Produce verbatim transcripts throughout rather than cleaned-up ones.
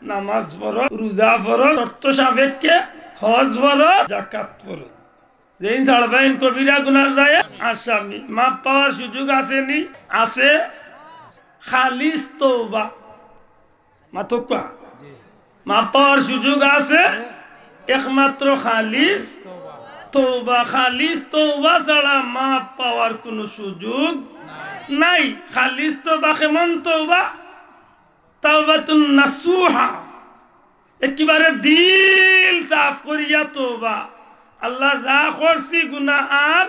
নামাজ ফরজ, রোজা ফরজ, শর্ত সাপেক্ষে হজ ফরজ, জাকাত ফরজ। যেইন ছাড়বা এইন কবিরা গুনার দায়ে আসামি। মাফ পাওয়ার সুযোগ আছে নি? আছে। খালিস তওবা। মাতউক্কা। মাফ পাওয়ার সুযোগ আছে একমাত্র খালিস তওবা। খালিস তওবা ছাড়া মাফ পাওয়ার কোনো সুযোগ নাই। খালিস তওবা কেমন তওবা? তাওবাতুন নাসুহা, একেবারে দিল সাফ করিয়া তওবা। আল্লাহ, যা করছি গুনা আর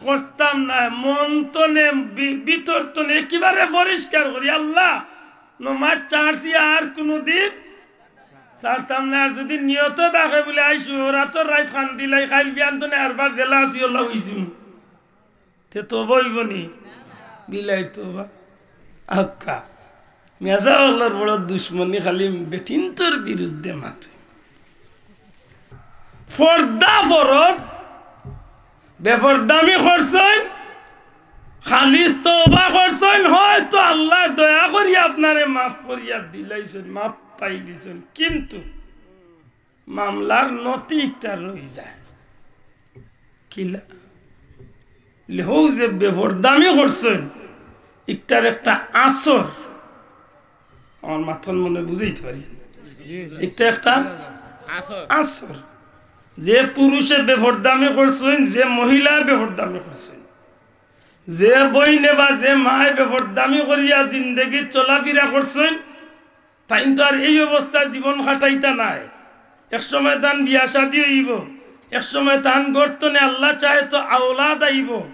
করতাম না, মন তনে, ভি-, ভিতর তনে একেবারে পরিষ্কার করি। আল্লাহ, নমাজ ছাড়ছি আর কুনুদিন ছাড়তাম না। আর যুদি নিয়ত থাকে বুলে আইজ শুহরাতর রাইত কান্দিলাই, কাইল বিয়ান তনে আরবার যেলা আছি অলা অইযিমু। তে তওবা অইবো নি? বিলাইর তওবা। আক্কা। মিয়াসাব অকলর বড় দুশমনি, খালি বেটিন্তর বিরুদ্ধে মাতে। পর্দা ফরজ, বেপর্দামি করছইন, খালিস তওবা করছইন, হয়তো আল্লায় দয়া করি আপনারে মাফ করিয়া দিলাইছইন, মাফ পাইলিছইন, কিন্তু মামলার নথি একটা রই যায়। কিলা? লে হউ যে বেপর্দামি করছইন, ইকটার একটা আসর, আমার মাতন মনে বুঝাইতে পারি না। একটা একটা আসর। আসর। যে পুরুষে বেপর্দামি করছইন, যে মহিলায় বেপর্দামি করছইন, যে বইনে বা যে মায় বেপর্দামি করিয়া জিন্দেগিত চলাফিরা করছইন, তাইন তো আর এই অবস্থায় জীবন কাটাইতা নায়। এক সময় তান বিয়া শাদী অইবো, এক সময় তান ঘর তনে আল্লাহ চাহে তো আওলাদ আইবো।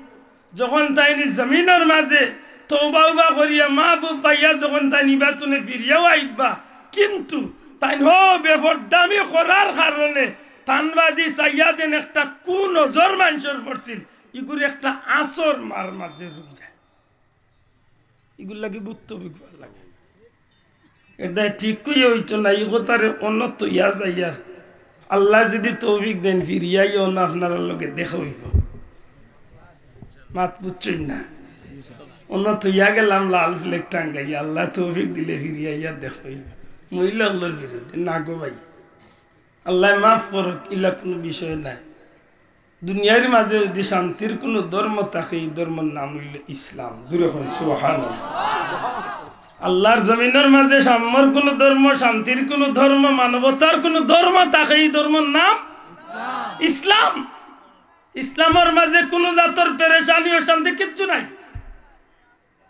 যখন তাইন ই জমিনর মাঝে তওবা উবা করিয়া মাফ পাইয়া যখন তাইন ইবার তনে ফিরিয়াও আইবা, কিন্তু তাইন হউ বেপর্দামি করার কারণে তান বাদি চাইয়া যেন একটা কুনজর মানষর পড়ছিল, ইগুর একটা আসর মার মাঝে রই যায়। ইগুর লাগি বুঝতো বুঝবার লাগে। এটা ঠিক কইয়া অইতো না, ই কথারে অন্য থইয়া যাইয়ার। আল্লায় যুদি তৌফিক দেইন, ফিরিয়া আইয়া অনো আপনারার লগে দেখা অইবো। মাত বুঝছইন না? অনো থইয়া গেলাম লাল ফ্ল্যাগ টাঙ্গাইয়া, আল্লায় তৌফিক দিলে ফিরিয়া আইয়া দেখা অইবো। মহিলা অকলর বিরুদ্ধে না গো ভাই, আল্লায় মাফ করউক, ইলা কুনু বিষয় নায়। দুনিয়ার মাঝে যুদি শান্তির কুনু ধর্ম থাকে, ই ধর্মর নাম অইলো ইসলাম। জোরে কইন সুবহানাল্লাহ। আল্লার জমিনর মাঝে সাম্যর কুনু ধর্ম, শান্তির কুনু ধর্ম, মানবতার কুনু ধর্ম থাকে, ই ধর্মর নাম ইসলাম। ইসলামর মাঝে কুনু জাতর পেরেশানি, অশান্তি কিচ্ছু নাই।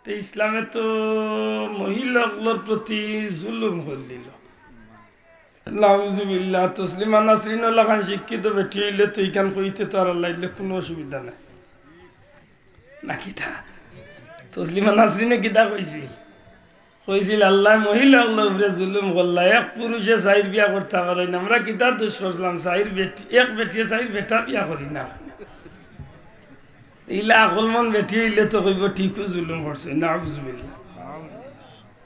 তে ইসলামে তো মহিলা অকলর প্রতি জুলুম করিলিলো। নাউজুবিল্লাহ। তসলিমা নাসরিন লাখান শিক্ষিত বেটি অইলে তো ইখান কইতে তো আর আল্লাহ ইলে কুনু অসুবিধা নাই। না কিতা? তসলিমা নাসরিনে কিতা কইছিল? কইছিল, "আল্লায় মহিলা অকলর উপরে জুলুম করলা, এক পুরুষে চাইর বিয়া করতা পারইন না। আমরা কিতা দুষ করছিলাম? চাইর বেটি, এক বেটিয়ে চাইর বেটা বিয়া করি না।" ইলা আকলমন বেটি অইলে তো কইবো, "ঠিকউ জুলুম করছে।" নাউজুবিল্লাহ।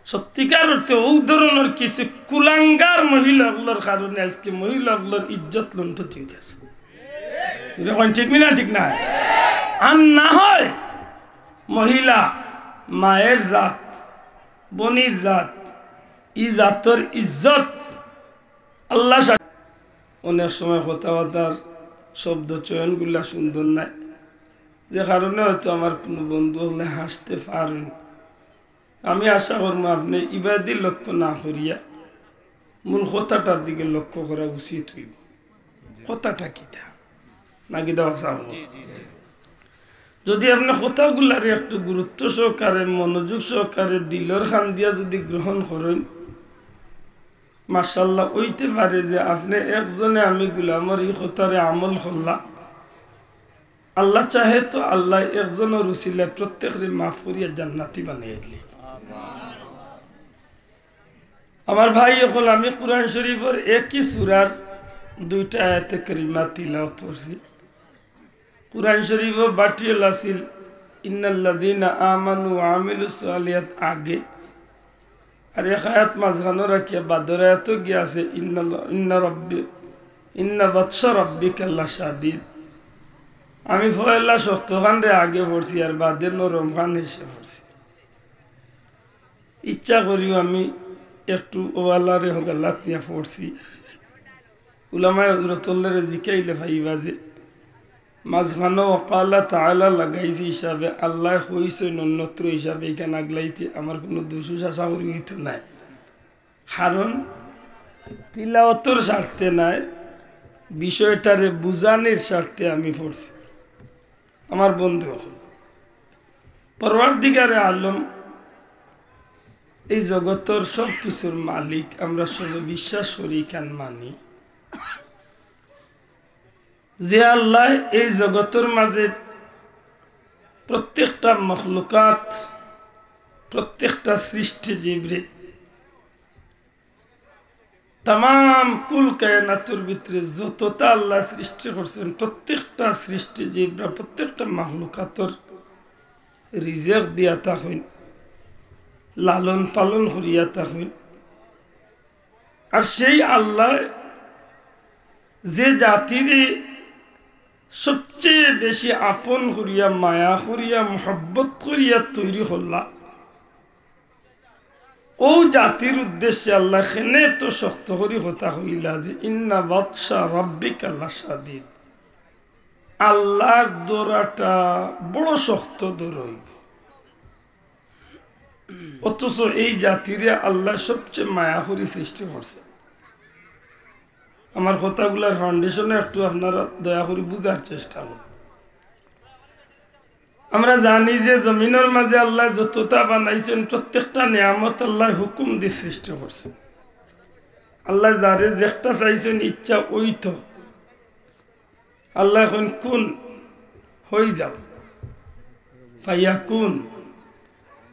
সত্যিকার অর্থে অউ ধরনর কিছু কুলাঙ্গার মহিলা অকলর কারণে আইজকে মহিলা অকলর ইজ্জত লুণ্ঠিত অইতাছে। ইটা কইন ঠিক নি না? ঠিক না? আর না হয় মহিলা মায়ের জাত, বইনর জাত, ই জাতর ইজ্জত আল্লাহ সা-, অনেক সময় কথাবার্তার শব্দ চয়নগুলা সুন্দর নায়, যে কারণে হয়তো আমার কুনু বন্ধু অকলে হাসতে পারইন। আমি আশা করমু আপনে ইবাদি লক্ষ্য না করিয়া মূল কথাটার দিকে লক্ষ্য করা উচিত অইবো। কথাটা কিতা? না কিতা বাবা সাব? যদি আপনে কথাগুলারে একটু গুরুত্ব সহকারে, মনোযোগ সহকারে, দিলর কান দিয়া যদি গ্রহণ করইন, মাশাআল্লাহ, অইতে পারে যে আপনে একজনে আমি গোলামর ই কথারে আমল করলা। আল্লাহ চাহে তো আল্লায় একজনর উসিলায় প্রত্যেকরে মাফ করিয়া জান্নাতি বানাইয়া দিলে। আমার ভাই অকল, আমি কুরআন শরীফর একই সূরার দুইটা আয়াতে কারিমা তিলাওয়াত করছি। কুরআন শরীফো বাটিওলা আছিল, "ইন্নাল্লাযীনা আমানু ওয়া আমিলুস সালিহাত" আগে, আর এক আয়াত মাঝখানো রাখিয়া বাদর আয়াতো গিয়া আছে, "ইন্নাল্লা-, ইন্না রাব্বি, ইন্না বাতশা রাব্বিকা লাশাদীদ।" আমি পয়লা শক্তখানরে আগে পড়ছি, আর বাদে নরমখান শেষে পড়ছি। ইচ্ছা করিও আমি একটু ওয়ালারে হদাল্লাত নিয়া পড়ছি। উলামায়ে হজরতল্লারে জিকাইলে পাইবা যে মাঝখানো ওয়াকালা তাআলা লাগাইছি হিসাবে, আল্লায় কইছইন অন্যত্র হিসাবে, ইখান আগলাইতে আমার কুনু দুষ আশা করি অইতো নায়। কারণ তিলাওয়াতর স্বার্থে নায়, বিষয়টারে বুঝানির স্বার্থে আমি পড়ছি। আমার বন্ধু অকল, পরওয়ারদিগারে আলম এই জগতর সব কিছুর মালিক, আমরা সবে বিশ্বাস করি, ইখান মানি যে আল্লায় এই জগতর মাঝে প্রত্যেকটা মখলুকাত, প্রত্যেকটা সৃষ্টিজীবরে, তামাম কুল কায়নাতর ভিতরে যততা আল্লায় সৃষ্টি করছইন, প্রত্যেকটা সৃষ্টিজীবরা, প্রত্যেকটা মখলুকাতর রিজেক দিয়া থাকইন, লালন পালন করিয়া থাকইন। আর সেই আল্লায় যে জাতিরে সবচেয়ে বেশি আপন করিয়া, মায়া করিয়া, মহব্বত করিয়া তৈরি করলা, অউ জাতির উদ্দেশ্যে আল্লায় কেনে তো শক্ত করি কথা কইলা যে, "ইন্না বাতশা রাব্বিকা লাশাদীদ।" আল্লার ধরাটা বড় শক্ত ধরা অইবো। অথচ এই জাতিরে আল্লায় সবচেয়ে মায়া করি সৃষ্টি করছইন। আমার কথাগুলার foundation-ও একটু আপনারা দয়া করি বুঝার চেষ্টা করুন। আমরা জানি যে জমিনর মাঝে আল্লায় যততা বানাইছইন, প্রত্যেকটা নিয়ামত আল্লায় হুকুম দি সৃষ্টি করছইন। আল্লায় যারে যেকটা চাইছইন, ইচ্ছা অইতো, আল্লায় কইন, "কুন, অই যাও।" ফায়াকুন,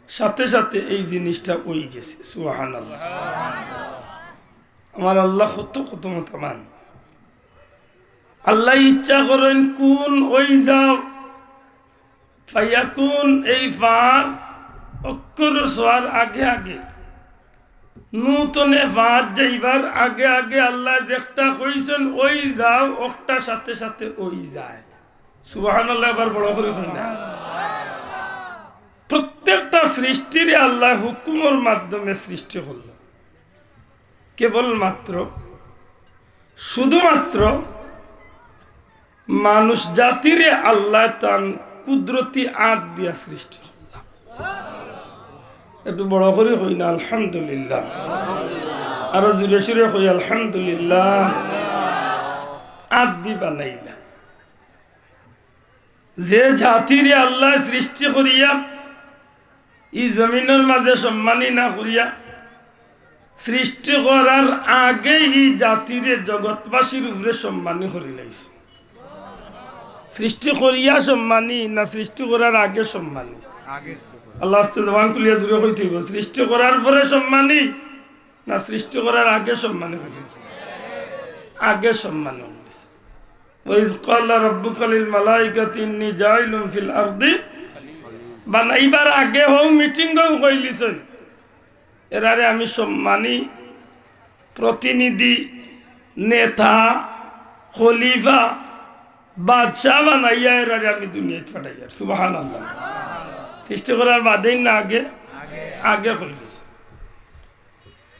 সাথে সাথে এই জিনিসটা অই গেছে। সুবহানাল্লাহ। আমার আল্লাহ কত, কত মতামান। আল্লায় ইচ্ছা করইন, "কুন, অই যাও।" ফায়াকুন, এই ফার অক্ষর অওয়ার আগে আগে, নুন থনে ফার যাইবার আগে আগে আল্লায় যেকটা কইছইন, "অই যাও", অকটা সাথে সাথে অই যায়। সুবহানাল্লাহ, এবার বড় করি কইন না। প্রত্যেকটা সৃষ্টিরে আল্লায় হুকুমর মাধ্যমে সৃষ্টি করলো। কেবলমাত্র, শুধুমাত্র মানুষ জাতিরে আল্লায় তান কুদরতি আত দিয়া সৃষ্টি করলা। একটু বড় করি কই না, আলহামদুলিল্লাহ। আরো জোরে সোরে কই, আলহামদুলিল্লাহ। আত দি বানাইলা। যে জাতিরে আল্লায় সৃষ্টি করিয়া ই জমিনর মাঝে সম্মানী না করিয়া, সৃষ্টি করার আগে ই জাতিরে জগৎবাসীর উপরে সম্মানী করিলাইছে। সৃষ্টি করিয়া সম্মানী না সৃষ্টি করার আগে সম্মানী? আগে। আল্লাহ আস্তে জবান খুলিয়া জোরে কইতে অইবো, সৃষ্টি করার পরে সম্মানী না সৃষ্টি করার আগে সম্মানী করিলাইছে? আগে সম্মানী করিলাইছে। "ওয়াইজ ক্বালা রাব্বুকা লিল মালাইকাতি ইন্নী জাইলুন ফিল আরদি", বানাইবার আগে হউ মিটিংও কইলিছইন, এরারে আমি সম্মানী, প্রতিনিধি, নেতা, খলিফা, বাদশা বানাইয়া এরারে আমি দুনিয়াত পাঠাইয়ার। সুবহানাল্লাহ। সৃষ্টি করার বাদেই না আগে? আগে কইলিছইন।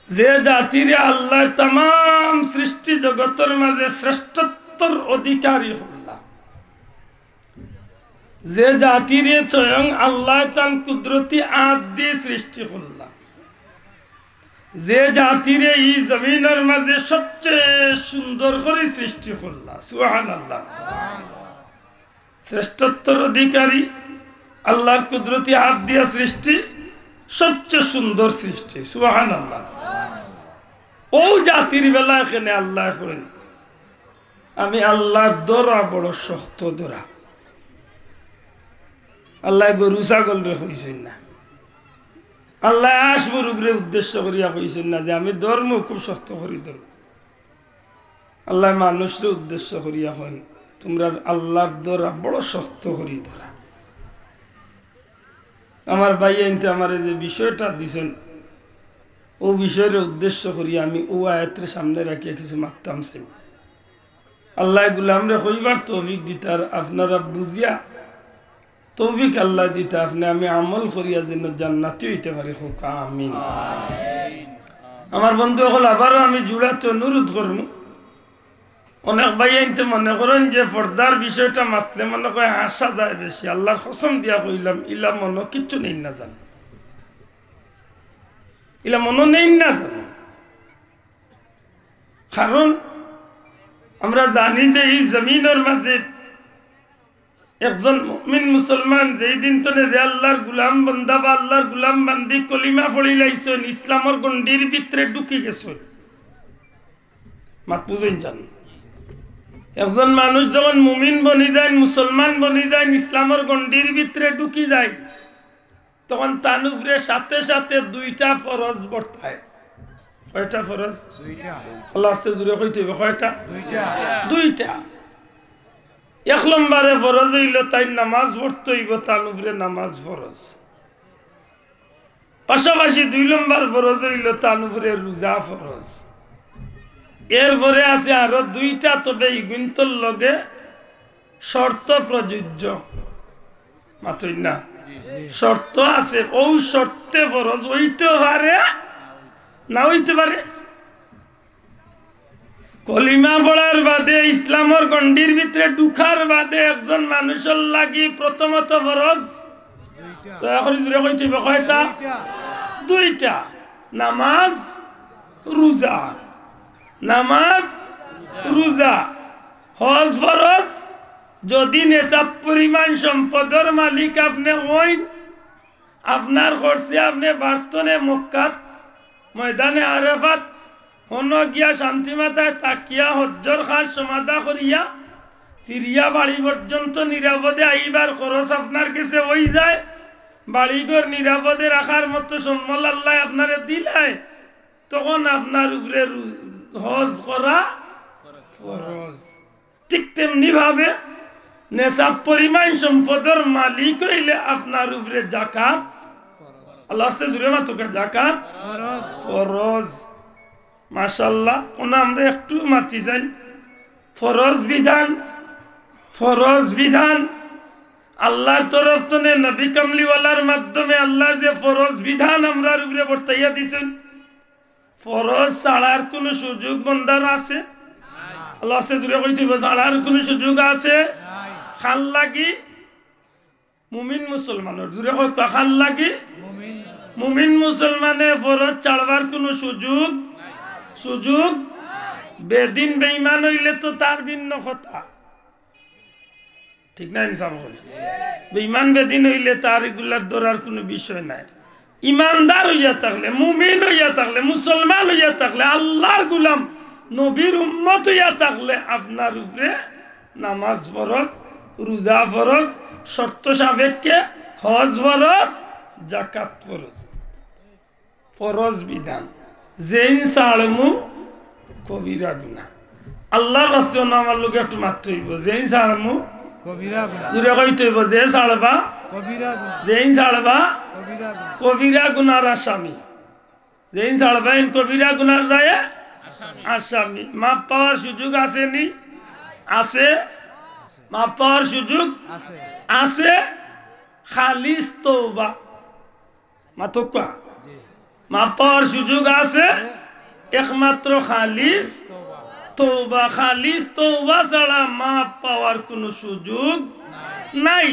যে জাতিরে আল্লায় তামাম সৃষ্টি জগতর মাঝে শ্রেষ্ঠত্বর অধিকারী করলা, যে জাতিরে স্বয়ং আল্লায় তান কুদরতি আত দি সৃষ্টি করলা, যে জাতিরে ই জমিনর মাঝে সবচেয়ে সুন্দর করি সৃষ্টি করলা, সুবহানাল্লাহ। শ্রেষ্ঠত্বর অধিকারী, আল্লাহর কুদরতি আত দিয়া সৃষ্টি, সবচেয়ে সুন্দর সৃষ্টি। সুবহানাল্লাহ। অউ জাতির বেলায় কেনে আল্লায় কইন, "আমি আল্লাহর ধরা বড় শক্ত ধরা।" আল্লায় গরু ছাগলরে কইছইন না, আল্লায় হাঁস মুরুগরে উদ্দেশ্য করিয়া কইছইন না যে, "আমি ধরমু, খুব শক্ত করি ধরমু।" আল্লায় মানুষরে উদ্দেশ্য করিয়া কইন, "তুমরার আল্লাহর ধরা বড় শক্ত করি ধরা।" আমার ভাইয়াইন্তে আমারে যে বিষয়টা দিছইন, অউ বিষয়রে উদ্দেশ্য করিয়া আমি অউ আয়াতরে সামনে রাখিয়া কিছু মাততাম চাই। আল্লায় গুলামরে কইবার তৌফিক দিতা, আর আপনারা বুঝিয়া তৌফিক আল্লায় দিতা, আপনে আমি আমল করিয়া যেন জান্নাতি অইতে পারি। কউক্কা আমিন। আমার বন্ধু অকল, আবারও আমি জুড়াতে অনুরোধ করমু। অনেক ভাইয়াইন্তে মনে করইন যে পর্দার বিষয়টা মাতলে মনে কয় হাসা যায় বেশি। আল্লার কসম দিয়া কইলাম, ইলা মনো কিচ্ছু নেইন না জানো, ইলা মনো নেইন না জানো। কারণ আমরা জানি যে ই জমিনর মাঝে একজন মুমিন মুসলমান যেই দিন তনে যে আল্লার গুলাম বান্দা বা আল্লার গুলাম বান্দি কলিমা পড়িলাইছইন, ইসলামর গণ্ডির ভিতরে ঢুকি গেছইন। মাত বুঝইন জানো? একজন মানুষ যখন মুমিন বনি যাইন, মুসলমান বনি যাইন, ইসলামর গণ্ডির ভিতরে ঢুকি যাইন, তখন তান উপরে সাথে সাথে দুইটা ফরজ বর্তায়। কয়টা ফরজ? দুইটা। আল্লাহ আস্তে জুরে কইতে অইবো, কয়টা? দুইটা। দুইটা। এক নম্বরে ফরজ অইলো তাইন নামাজ পড়তে অইবো, তান উপরে নামাজ ফরজ। পাশাপাশি দুই নম্বর ফরজ অইলো তান উপরে রোজা ফরজ। এরপরে আছে আরো দুইটা, তবে ইগুইন্তর লগে শর্ত প্রযোজ্য। মাতইন না? শর্ত আছে, অউ শর্তে ফরজ অইতে পারে, না অইতে পারে। কলিমা পড়ার বাদে, ইসলামর গণ্ডির ভিতরে ঢুকার বাদে একজন মানুষর লাগি প্রথমত ফরজ, দয়া করি জুরে কইতে অইবো, কয়টা? দুইটা। নামাজ, রোজা। নামাজ, রোজা। হজ ফরজ। যদি নেশাব পরিমাণ সম্পদর মালিক আপনে অইন, আপনার খরচে আপনে বাড়তনে মক্কাত, ময়দানে আরাফাত, হনো গিয়া শান্তি মাতায় থাকিয়া হজ্জর কাজ সমাধা করিয়া ফিরিয়া বাড়ি পর্যন্ত নিরাপদে আইবার খরচ আপনার গেছে অই যায়, বাড়িঘর নিরাপদে রাখার মতো সম্বল আল্লায় আপনারে দিলায়, তখন আপনার উপরে রু-, হজ করা ফরজ। ঠিক তেমনি ভাবে নেশাব পরিমাণ সম্পদর মালিক অইলে আপনার উপরে জাকাত, আল্লাহ আস্তে জুরে মাতউক্কা, জাকাত ফরজ। মাশাআল্লাহ, অনো আমরা একটু মাতি যাই। ফরজ বিধান, ফরজ বিধান আল্লার তরফ তনে নবী কামলিওয়ালার মাধ্যমে আল্লায় যে ফরজ বিধান আমরার উপরে বর্তাইয়া দিছইন, ফরজ ছাড়ার কুনু সুযোগ বন্দার আছে? আল্লাহ আস্তে জুরে কইতে অইবো, ছাড়ার কুনু সুযোগ আছে? কার লাগি? মুমিন মুসলমানর। জুরে কউক্কা, কার লাগি? মুমিন মুসলমানে ফরজ ছাড়বার কুনু সুযোগ, সুযোগ, বেদিন বেঈমান অইলে তো তার ভিন্ন কথা। ঠিক না নি সাব অকল? বেঈমান বেদিন অইলে তার ইগুলার ধরার কুনু বিষয় নাই। ইমানদার অইয়া থাকলে, মুমিন অইয়া থাকলে, মুসলমান অইয়া থাকলে, আল্লার গুলাম, নবীর উম্মত অইয়া থাকলে আপনার উপরে নামাজ ফরজ, রোজা ফরজ, শর্ত সাপেক্ষে হজ ফরজ, জাকাত ফরজ। ফরজ বিধান। যেইন ছাড়মু কবিরা গুনা। আল্লার ওয়াস্তে অনো আমার লগে একটু মাততে অইবো। যেইন ছাড়মু কবিরা গুনা। জুরে কইতে অইবো, যে ছাড়বা, কবিরা গুনা। যেইন ছাড়বা, কবিরা গুনা। কবিরা গুনার আসামি। যেইন ছাড়বা, এইন কবিরা গুনার দায়ে আসামি। মাফ পাওয়ার সুযোগ আছে নি? আছে। মাফ পাওয়ার সুযোগ আছে। আছে। খালিস তওবা। মাতউক্কা। মাফ পাওয়ার সুযোগ আছে একমাত্র খালিস তওবা। খালিস তওবা ছাড়া মাফ পাওয়ার কুনু সুযোগ নাই।